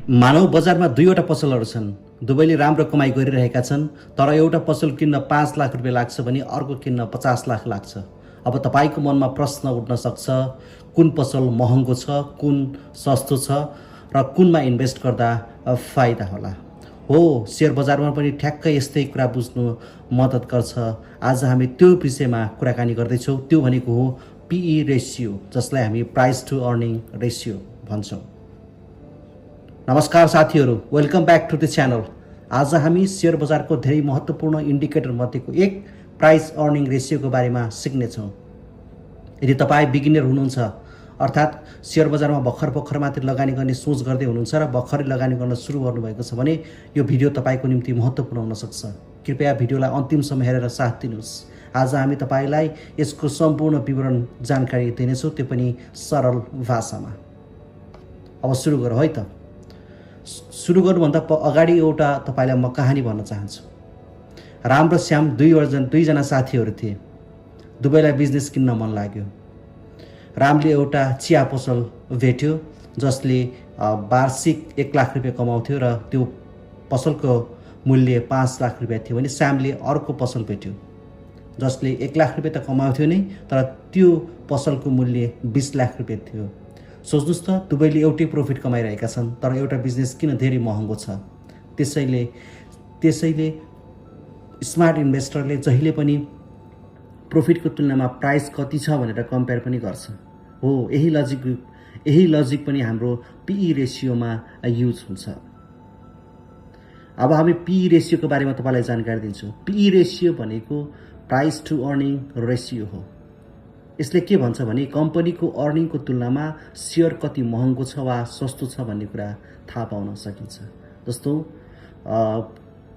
मानव बजारमा दुईवटा पसलहरू छन्। दुवैले राम्रो कमाइ गरिरहेका छन्, तर एउटा पसल किन्न 5 लाख रुपियाँ लाग्छ भने अर्को किन्न 50 लाख लाग्छ। अब तपाईको मनमा प्रश्न उठ्न सक्छ, कुन पसल महँगो छ, कुन सस्तो छ र कुनमा इन्भेस्ट गर्दा फाइदा होला। हो, शेयर बजारमा पनि ठ्याक्कै यस्तै कुरा बुझ्नु मद्दत गर्छ। आज हामी त्यो विषयमा कुराकानी गर्दैछौँ। त्यो भनेको हो PE रेसियो, जसलाई हामी प्राइस टु अर्निङ रेसियो भन्छौँ। नमस्कार साथीहरू, welcome back to the channel. आज हामी शेयर बजारको धेरै महत्त्वपूर्ण इन्डिकेटर मध्येको एक प्राइस अर्निङ रेसियोको बारेमा सिक्नेछौँ। यदि तपाईँ बिगिनर हुनुहुन्छ, अर्थात् शेयर बजारमा भर्खर मात्र लगानी गर्ने सोच गर्दै हुनुहुन्छ र भर्खरै लगानी गर्न सुरु गर्नुभएको छ भने यो भिडियो तपाईँको निम्ति महत्त्वपूर्ण हुन सक्छ। कृपया भिडियोलाई अन्तिमसम्म हेरेर साथ दिनुहोस्। आज हामी तपाईँलाई यसको सम्पूर्ण विवरण जानकारी दिनेछौँ, त्यो पनि सरल भाषामा। अब सुरु गरौँ है त। सुरु गर्नुभन्दा अगाडि एउटा तपाईँलाई म कहानी भन्न चाहन्छु। राम र श्याम दुईजना साथीहरू थिए। दुवैलाई बिजनेस किन्न मन लाग्यो। रामले एउटा चिया पसल भेट्यो जसले वार्षिक 1 लाख रुपियाँ कमाउँथ्यो र त्यो पसलको मूल्य 5 लाख रुपियाँ थियो भने श्यामले अर्को पसल भेट्यो जसले 1 लाख रुपियाँ त कमाउँथ्यो नै, तर त्यो पसलको मूल्य 20 लाख रुपियाँ थियो। सोच्नुहोस् त, दुवैले एउटै प्रफिट कमाइरहेका छन्, तर एउटा बिजनेस किन धेरै महँगो छ। त्यसैले स्मार्ट इन्भेस्टरले जहिले पनि प्रफिटको तुलनामा प्राइस कति छ भनेर कम्पेयर पनि गर्छ। हो, यही लजिक पनि हाम्रो PE रेसियोमा युज हुन्छ। अब हामी PE रेसियोको बारेमा तपाईँलाई जानकारी दिन्छु। PE रेसियो भनेको प्राइस टु अर्निङ रेसियो हो। यसले के भन्छ भने कम्पनीको अर्निङको तुलनामा सेयर कति महँगो छ वा सस्तो छ भन्ने कुरा थाहा पाउन सकिन्छ। जस्तो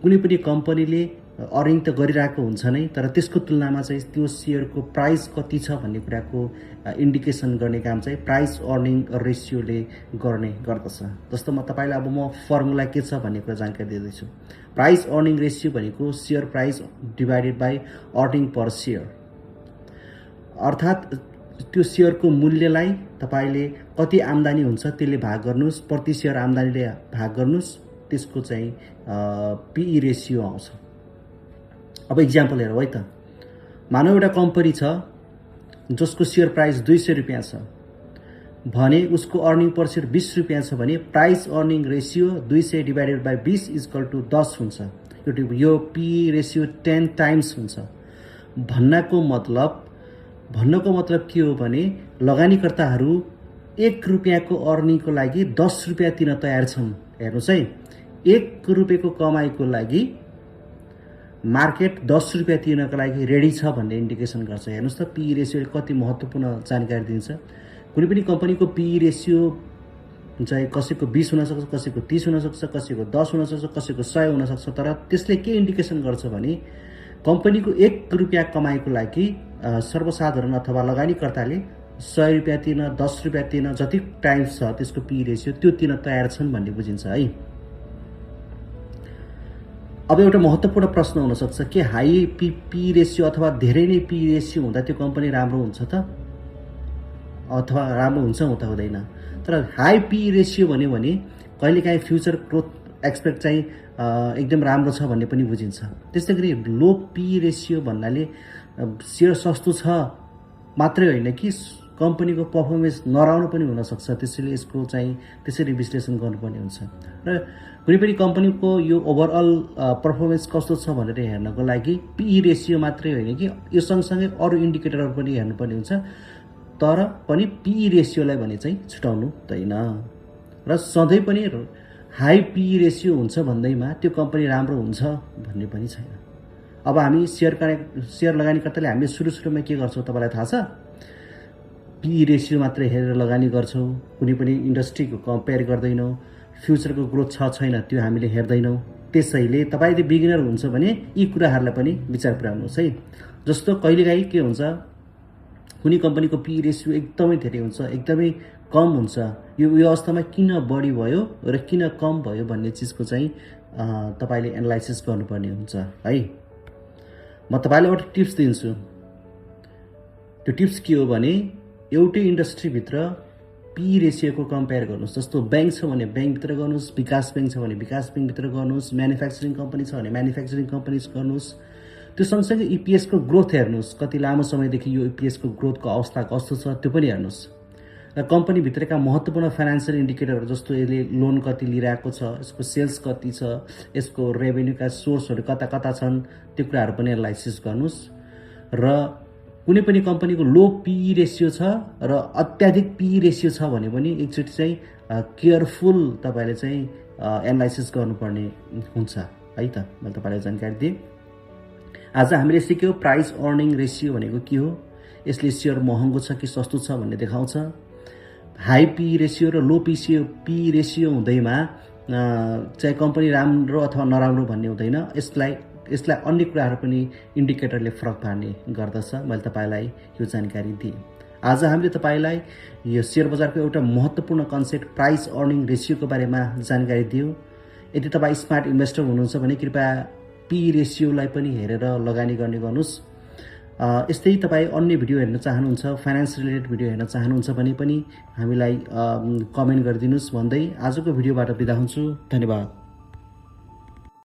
कुनै पनि कम्पनीले अर्निङ त गरिरहेको हुन्छ नै, तर त्यसको तुलनामा चाहिँ त्यो सेयरको प्राइस कति छ भन्ने कुराको इन्डिकेसन गर्ने काम चाहिँ प्राइस अर्निङ रेसियोले गर्ने गर्दछ। जस्तो तपाईँलाई अब म फर्मुला के छ भन्ने कुरा जानकारी दिँदैछु। प्राइस अर्निङ रेसियो भनेको share price divided by earning per share, अर्थात् त्यो सेयरको मूल्यलाई तपाईँले कति आम्दानी हुन्छ त्यसले भाग गर्नुहोस्, प्रति सेयर आम्दानीले भाग गर्नुहोस्, त्यसको चाहिँ PE रेसियो आउँछ। अब इक्जाम्पल हेरौँ है त। मानव एउटा कम्पनी छ जसको सेयर प्राइस 200 रुपियाँ छ भने उसको अर्निङ पर सेयर 20 रुपियाँ छ भने price earning ratio 200 divided by 20 equal to 10 हुन्छ। यो PE रेसियो 10 टाइम्स हुन्छ। भन्नको मतलब के हो भने लगानीकर्ताहरू 1 रुपियाँको अर्निङको लागि 10 रुपियाँ दिन तयार छन्। हेर्नुहोस् है, 1 रुपियाँको कमाइको लागि मार्केट 10 रुपियाँ तिर्नको लागि रेडी छ भन्ने इन्डिकेसन गर्छ। हेर्नुहोस् त, PE रेसियोले कति महत्त्वपूर्ण जानकारी दिन्छ। कुनै पनि कम्पनीको PE रेसियो चाहिँ कसैको 20 हुनसक्छ, कसैको 30 हुनसक्छ, कसैको 10 हुनसक्छ, कसैको 100 हुनसक्छ, तर त्यसले के इन्डिकेसन गर्छ भने कम्पनीको 1 रुपियाँ कमाइको लागि सर्वसाधारण अथवा लगानीकर्ताले 100 रुपियाँ तिर्न, 10 रुपियाँ तिर्न, जति टाइम्स छ त्यसको PE रेसियो त्यो तिर्न तयार छन् भन्ने बुझिन्छ है। अब एउटा महत्त्वपूर्ण प्रश्न हुनसक्छ, के हाई PE रेसियो अथवा धेरै नै PE रेसियो हुँदा त्यो कम्पनी राम्रो हुन्छ त, अथवा राम्रो हुन्छ हुँदैन। तर हाई PE रेसियो भन्यो भने कहिलेकाहीँ फ्युचर ग्रोथ एक्सपेक्ट चाहिँ एकदम राम्रो छ भन्ने पनि बुझिन्छ। त्यस्तै गरी लो PE रेसियो भन्नाले सेयर सस्तो छ मात्रै होइन कि कम्पनीको पर्फर्मेन्स नराम्रो पनि हुनसक्छ। त्यसैले यसको चाहिँ त्यसरी विश्लेषण गर्नुपर्ने हुन्छ। र कुनै पनि कम्पनीको यो ओभरअल पर्फर्मेन्स कस्तो छ भनेर हेर्नको लागि PE रेसियो मात्रै होइन कि यो सँगसँगै अरू इन्डिकेटरहरू पनि हेर्नुपर्ने हुन्छ। तर पनि PE रेसियोलाई भने चाहिँ छुटाउनु हुँदैन र सधैँ पनि हाई PE रेसियो हुन्छ भन्दैमा त्यो कम्पनी राम्रो हुन्छ भन्ने पनि छैन। अब हामी सेयर लगानीकर्ताले हामीले सुरुमा के गर्छौँ तपाईँलाई थाहा छ? PE रेसियो मात्रै हेरेर लगानी गर्छौँ, कुनै पनि इन्डस्ट्रीको कम्पेयर गर्दैनौँ, फ्युचरको ग्रोथ छ छैन त्यो हामीले हेर्दैनौँ। त्यसैले तपाईँ यदि बिगिनर हुन्छ भने यी कुराहरूलाई पनि विचार पुर्याउनुहोस् है। जस्तो कहिलेकाहीँ के हुन्छ, कुनै कम्पनीको PE रेसियो एकदमै धेरै हुन्छ, एकदमै कम हुन्छ। यो अवस्थामा किन बढी भयो र किन कम भयो भन्ने चिजको चाहिँ तपाईँले एनालाइसिस गर्नुपर्ने हुन्छ है। म तपाईँलाई एउटा टिप्स दिन्छु। त्यो टिप्स के हो भने एउटै इन्डस्ट्रीभित्र पी रेसियोको कम्पेयर गर्नुहोस्। जस्तो ब्याङ्क छ भने ब्याङ्कभित्र गर्नुहोस्, विकास ब्याङ्क छ भने विकास ब्याङ्कभित्र गर्नुहोस्, म्यानुफ्याक्चरिङ कम्पनी छ भने म्यानुफ्याक्चरिङ कम्पनी गर्नुहोस्। त्यो सँगसँगै इपिएसको ग्रोथ हेर्नुहोस्, कति लामो समयदेखि यो इपिएसको ग्रोथको अवस्था कस्तो छ त्यो पनि हेर्नुहोस्। र कम्पनीभित्रका महत्त्वपूर्ण फाइनेन्सियल इन्डिकेटरहरू जस्तो यसले लोन कति लिइरहेको छ, यसको सेल्स कति छ, यसको रेभेन्यूका सोर्सहरू कता कता छन्, त्यो कुराहरू पनि एनालाइसिस गर्नुहोस्। र कुनै पनि कम्पनीको लो पी रेसियो छ र अत्याधिक पी रेसियो छ भने पनि एकचोटि चाहिँ केयरफुल तपाईँले चाहिँ एनालाइसिस गर्नुपर्ने हुन्छ है त। मैले तपाईँलाई जानकारी दिएँ। आज हामीले सिक्यौँ प्राइस अर्निङ रेसियो भनेको के हो, यसले सेयर महँगो छ कि सस्तो छ भन्ने देखाउँछ। हाई पी रेसियो र लो पी रेसियो हुँदैमा चाहिँ कम्पनी राम्रो अथवा नराम्रो भन्ने हुँदैन, यसलाई अन्य कुराहरू पनि इन्डिकेटरले फरक पार्ने गर्दछ। मैले तपाईँलाई यो जानकारी दिएँ। आज हामीले तपाईँलाई यो सेयर बजारको एउटा महत्त्वपूर्ण कन्सेप्ट प्राइस अर्निङ रेसियोको बारेमा जानकारी दियो। यदि तपाईँ स्मार्ट इन्भेस्टर हुनुहुन्छ भने कृपया पी रेसियोलाई पनि हेरेर लगानी गर्ने गर्नुहोस्। यस्तै तपाईँ अन्य भिडियो हेर्न चाहनुहुन्छ, फाइनेन्स रिलेटेड भिडियो हेर्न चाहनुहुन्छ भने पनि हामीलाई कमेन्ट गरिदिनुहोस् भन्दै आजको भिडियोबाट बिदा हुन्छु। धन्यवाद।